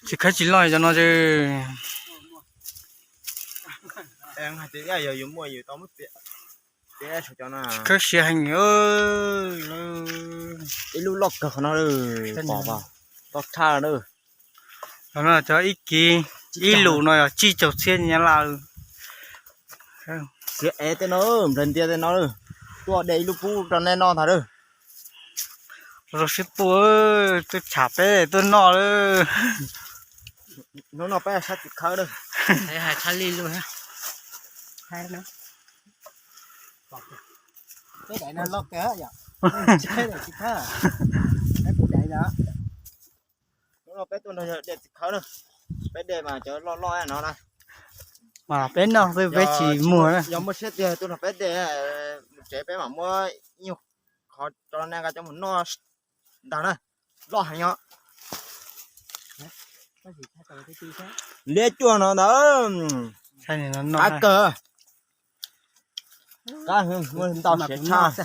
Tsis khawb tsis loj cov no ces. Khawb siav heev. Ib lub loj kawg qhov no, pom toj tshaj lawm. Cov ib kiv ib lus no yog tsib caug txhiab nyab laj. Siav ev tej no, nplawg ntias tej no, tuaj de ib lub pub rau nej noj ntag lawm. Zoo sib puj, tuaj tsham peb tuaj noj lawm. Hnub no peb sab tsis khawb lawm. Hais tshaj li lawm. Peb daim no loj kawg yom. Peb daim tsis khawb. Hnub no peb tuaj nrog yawg de txiv khawb na. Peb de mas cov loj loj no na. Mas peb noj xwb peb tsis muag na. Yog muaj siab tiag tuaj nrog peb de, mus tsev peb mam muab ib nyuag qhov tso nej nqa coj mus noj ntag na. Loj heev os. Liab cuaj no ntawd. Qab kawg. Qab ntau siav tshaj.